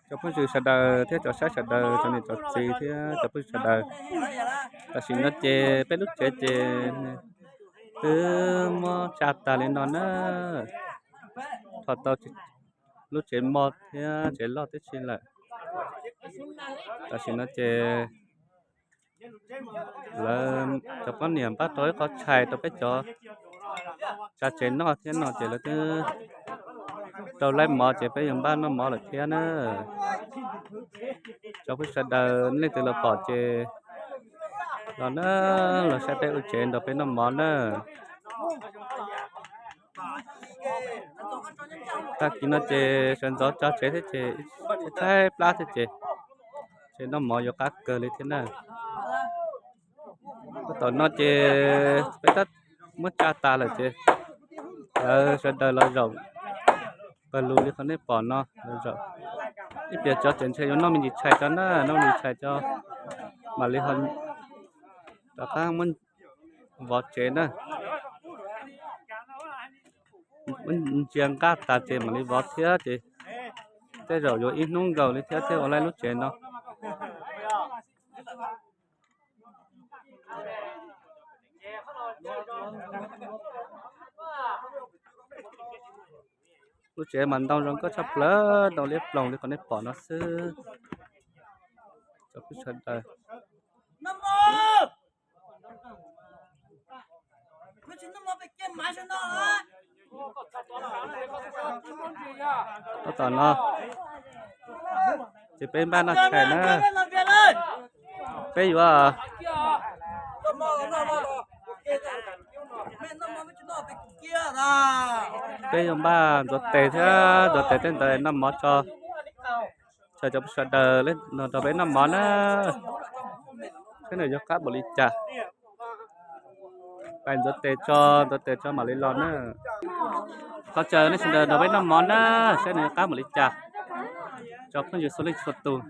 Cov phooj ywg sawv daws thiab cov saib sawv daws, cov niam cov txiv thiab cov phooj ywg sawv daws, tam sim no ces peb lub tsev ces twb muab tsa tas li no na. Thov tau lub tsev moj thiab tsev loj tib si lawm. Tam sim no ces lawv cov poj niam npaj tau ib qho tshais rau peb cov tsa tsev noj thiab no ces lawv twb rau laib mov ces peb yuav npaj noj mov lawm thiab na. Cov phooj ywg sawv daws nej leej twg los pom ces los na, los saib peb ua tsev nrog peb noj mov na. Tag kis no ces sawv ntxov tso tsev thiab ces tshaib plab thiab ces tsev noj mov yuav qab kawg li thiab na. Tom no ces peb tab muab tsa tas lawm ces lawv sawv daws los zaum pawg lug li qhov nej pom no los zaum. Ib pliag tso ces ntshe yuav noj me ntsis tshais tso na, noj me ntsis tshais tso mam li ho rov qab muab vov tsev na. Ntsia nqaj tas ces mam li vov thiab ces tej zaum yuav ib hnub nkaus li thiab thiaj ua laib lub tsev no. Lub tsev mas ntau zoo nkauj tshaj plaws, ntau liab ploog li qhov nej pom no xwb. Cov phooj ywg sawv daws, tab tom no ces peb npaj noj tshais na. Peb yuav peb yuav npaj ntxuav tes thiab ntxuav tes tej ntawd noj mov tso chaw cov phooj ywg sawv daws no nrog peb noj mov na. Saib nws yuav qab npaum li cas. Pais ntxuav tes tso, ntxuav tes tso mam li los na. Thov caw nej sawv daws nrog peb noj mov na, saib nws yuav qab npaum li cas. Cov phooj ywg txhua leej txhua tus.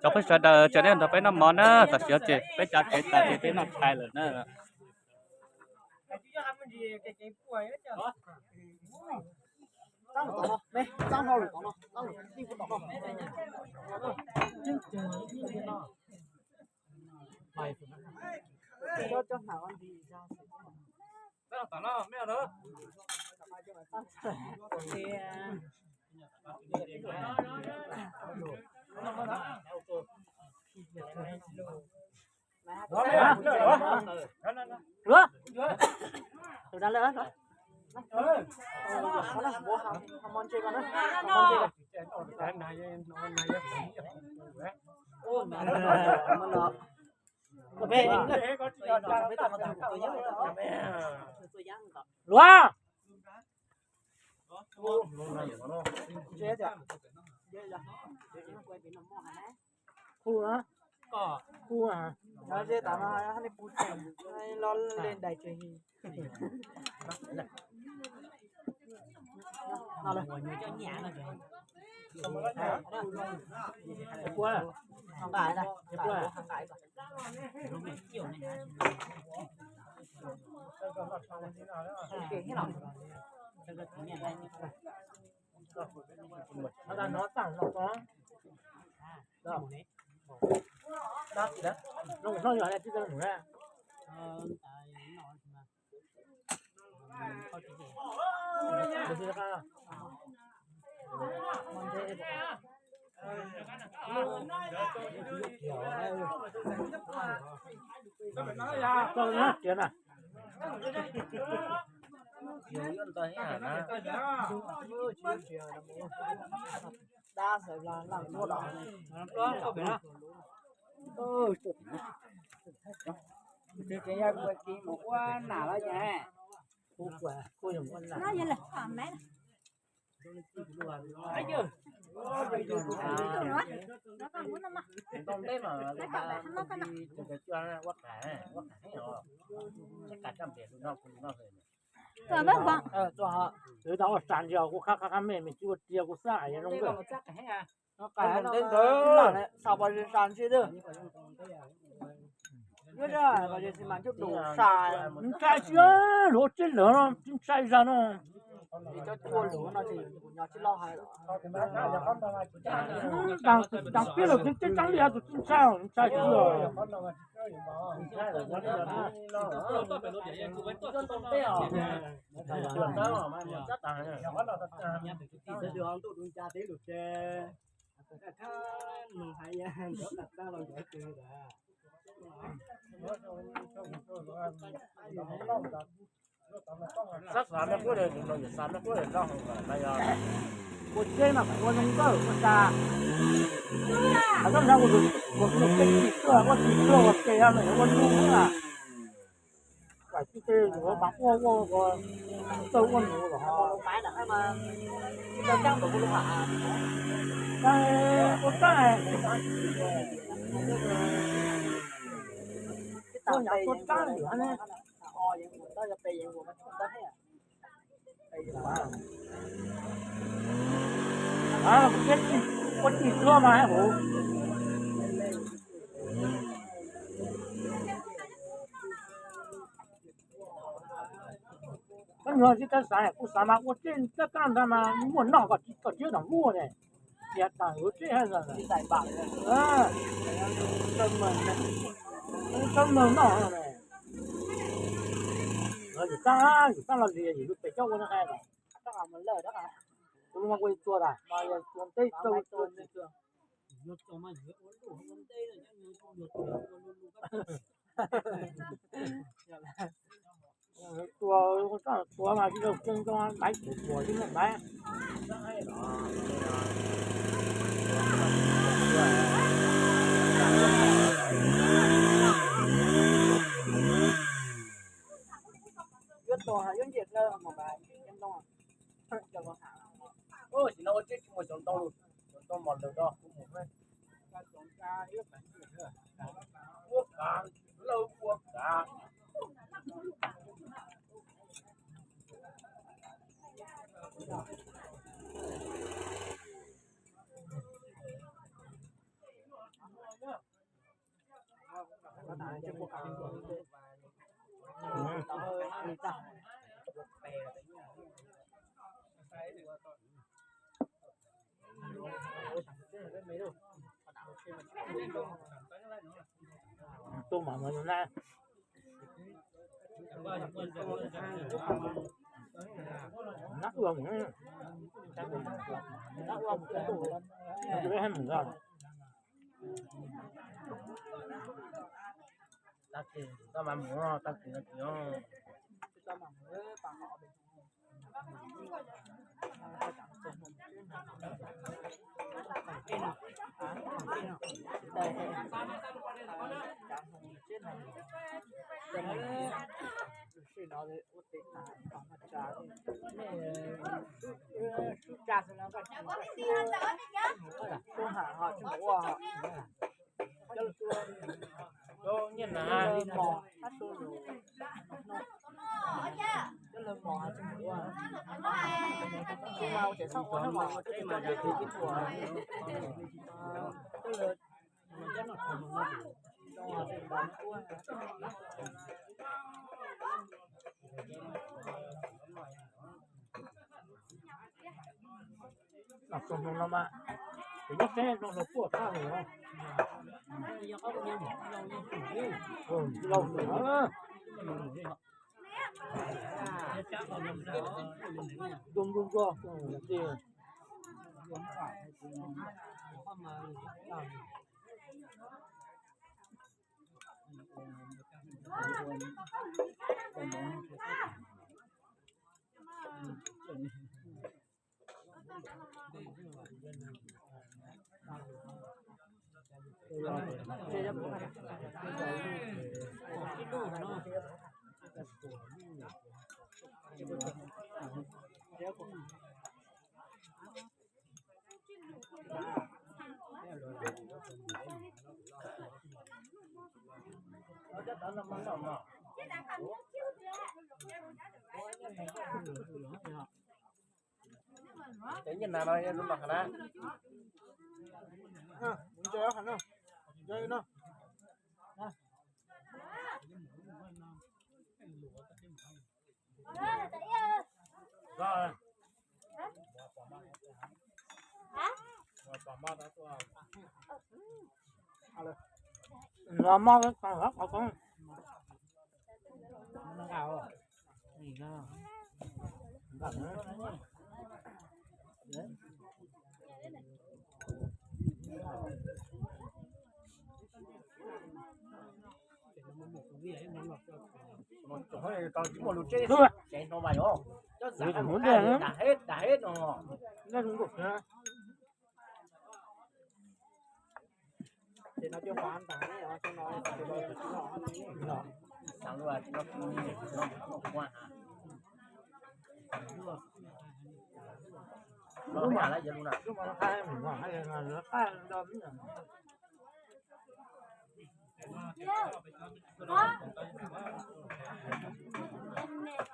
Cov phooj ywg sawv daws, caw nej nrog peb noj mov na, tam sim no ces peb tsa tsev tas ces peb noj tshais lawm na. Luag. Ua sa ntsia kuv qab qab qab me me tsis ua tia kuv xav zoo nkauj. Ntshai tsis luag tsis lawm no tsis ntshai zog no. Tsis pib los tsis tseeb li tus tsis ntshai, ntshai tsis. Xav xav me kuab no yog xav me kuab loj heev yog ua teb mas ua zoo nkauj ua sa. Hais txog ntawd kuv tus txiv tuaj ua txiv tuaj ua ke no yog ua nus na. Kaim tib teg yuav mas ua ua ua txawj ua nus los ho. Ua tsaab, ua nyam tua tsaab lawm ne. Ua tsis tuaj mas hauv. Koj nyuag tsis tau xav, kuv xav mas ua teb tab kab ntag mas muaj noj kom tsis tau luaj ne. Tias tas ua teb hab. Tau mloog noj ne. Yus txaj, yus txaj los li yus lub pem coj ua no hais. Kuv lub mas ua tua tas mas yog tua ntej rau tua. Tua, tua mas tsis tau kheej, tua laiv kuv tua tsis meej laiv. Yuav tua yuav nce dawb mas sim no ua teb tsis muaj xyoob ntoo, xyoob ntoo mos lwm no kuv mus. Ua kav, lawv ua kav. Tuaj mas mas na. Nab ua mus, nab ua mus, nab ua mus. Tag kis tau mas mus, tag kis no tsis. Tus no mas, tus nyob teb no los puaj tag los. Lau tus no. Zoo zoo zoo. Ces nyiaj nas no lub no qhov na. Los moj qhov qhov.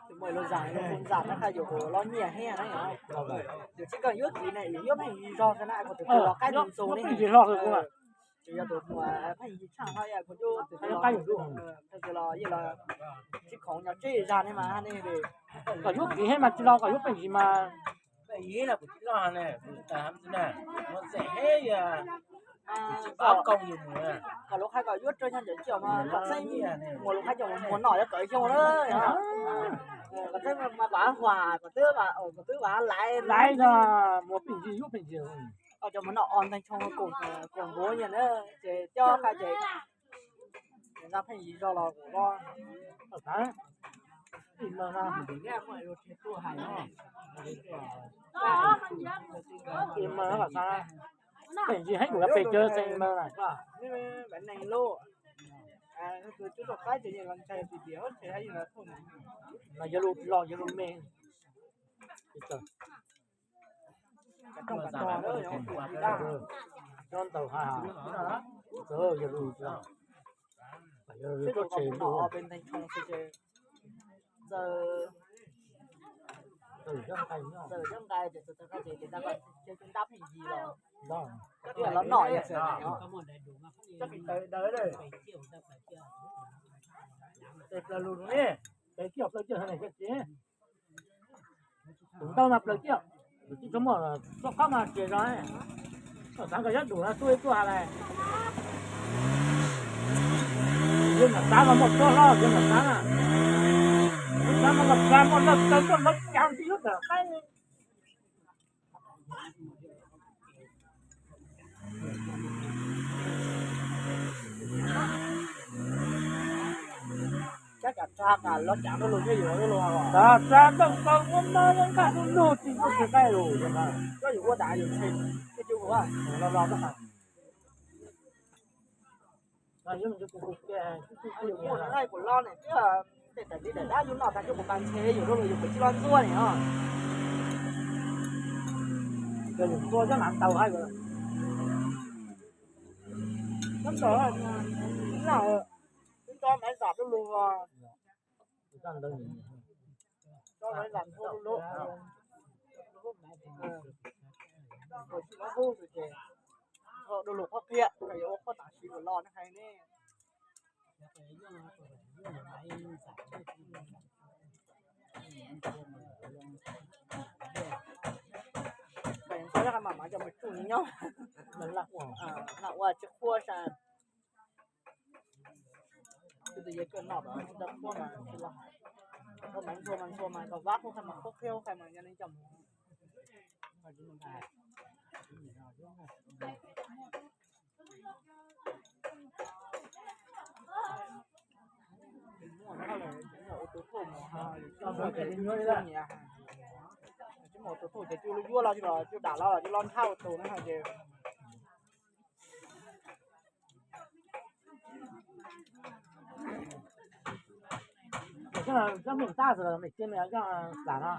Tus muaj lus zam, zam no qhov yuav kuv los nyiam heev na. Yus tsis kom yuav kiv ne, yuav pheej zog xwb na, kuv tus twg los qaib ntxoo ntxoo ne. Tsis yog tus muaj pheej yig tshaj hov, kuv yuav tus twg los, tus twg los yeej los tsis khoom nyob tsis zag ne mas ne. Kom yuav kiv heev mas tsis los, kom yuav pheej yig mas. Pheej yig los kuv tsis los ne, kuv tas ham tsis na, muaj txem heev yog tsis paub koob yus mus. Kom lus qhab kom yuav rau nyob ntawm coj mas kom xeeb muaj lus qhab coj mus muag noj yuav kawm xyoo na. Kom xeeb mas vam huam, kom twb, kom twb vam laiv laiv no, muaj pheej yig yuav pheej yig. Coj mus noj os nteg tshoo koom nkuav nyiaj na, ces coj qhab ces nqa pheej yig zog los kuv los. Pheej yig heev kuv pes cawv tseem mas. Mas yog lus los yog lus me. Nyob ntawd ha, yog lus, yog lus tuaj tseg lus. Txawm, txawm nyob nqaij, txawm nyob nqaij ces txawm txawm nqaij ces tab tom ntab pheej yig los, los noj ib txhis no. Tes plaws lus ne, tes kiag plaws kiag ne ces. Tus ntawd mas plaws kiag, tus tsis tshua muaj txoj qab mas tsis zog. Koj xav kom yob dum no tuaj ib tuaj hais lais. Yog mam xav mas muaj txoj hlob, yog mam xav na. Yog mam xav mas muaj lawv taw muaj lawv cas tib lub tawm qaib. Cab cab tsa tas los cab rau lus thiab yuav lub los. Cab tsa ntawm nkaus muab no yeej nqaj lub lug tsis muaj tsis qaij lus. Koj yuav ua tas yus tshe, koj yuav ua los los koj tas. Yus muaj nqaij kuv los ne, tej tais li daim dab yus noj tas coj kuv pas ntshe yus lub lus yus kuv tsis los ntxuaj ne os. Yus ntxuaj cov nav tau hais. Cov ntawd, twb tso maiv zam lub lug, tso maiv zam lub lug, tsis los hub ces tso lub lug qhuab qhia, yuav ua qhuab tam sim los ne hais ne. Mas coj mus tsuj nyob, ua tsis qhuav sa. Tus yeej kawg noj tsis tau qhuav mas tsis los hais. Koj mas ntxhua mas ntxhua mas koj vab qhuav qhaj mas qhuav qhiab qhaj mas yog li coj mus. Tsis muaj tus thuj ces coj lub yuav los, coj dam los, coj los nthab ua tus na ces. Coj mus tab tus me tij me coj xav no.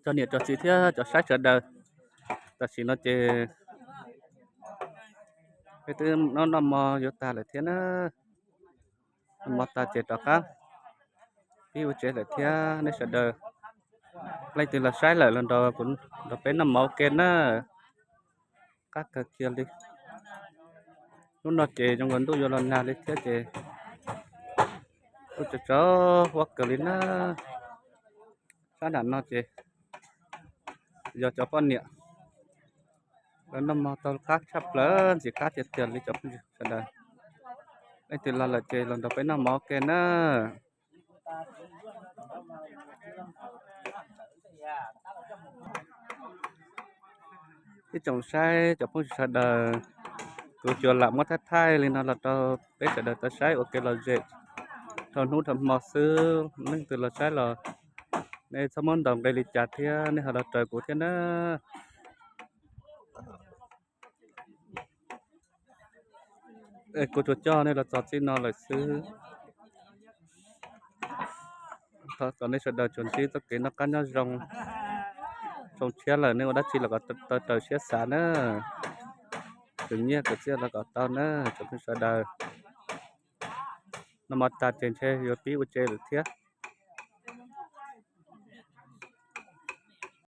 Cov niam cov txiv thiab cov saib sawv daws, tam sim no ces peb twb noj noj mov yuav tag lawm thiab na. Noj mov tag ces rov qab pib ua tsev lawm thiab nej sawv daws. Leej twg los saib lawm los nrog kuv nrog peb noj mov ua ke na. Qab kawg kiag li. Hnub no ces zoo nkaus ntuj yuav los nag li thiab ces kuj tsaus tsaus huab kawg li na. Sab nram no ces yog cov poj niam lawv noj mov tau qab tshaj plaws ntxim qab tiag tiag li cov phooj ywg sawv daws. Leej twg los lawm ces los nrog peb noj mov ua ke na. Ib tsoom saib cov phooj ywg sawv daws, kuv tsuas lam muab thaij thaij li no los rau peb sawv daws tau saib ua kev lom zem dhau hnub dhau hmo xwb. Leej twg los saib los nej txhob muab ntaus nqi li cas thiab nej ho los raws kuv thiab na. Kuv tsuas coj nej los txog txij no lawm xwb. Thov kom nej sawv daws tsuas ntsib txoj kev noj qab nyob zoo. Xyoo tshiab lawm nej ua dab tsi los kom tau raws siab xav na. Khwv nyiaj khwv txiaj los kom tau na cov phooj ywg sawv daws. Noj mov tas ces ntshe yuav pib ua tsev lawm thiab.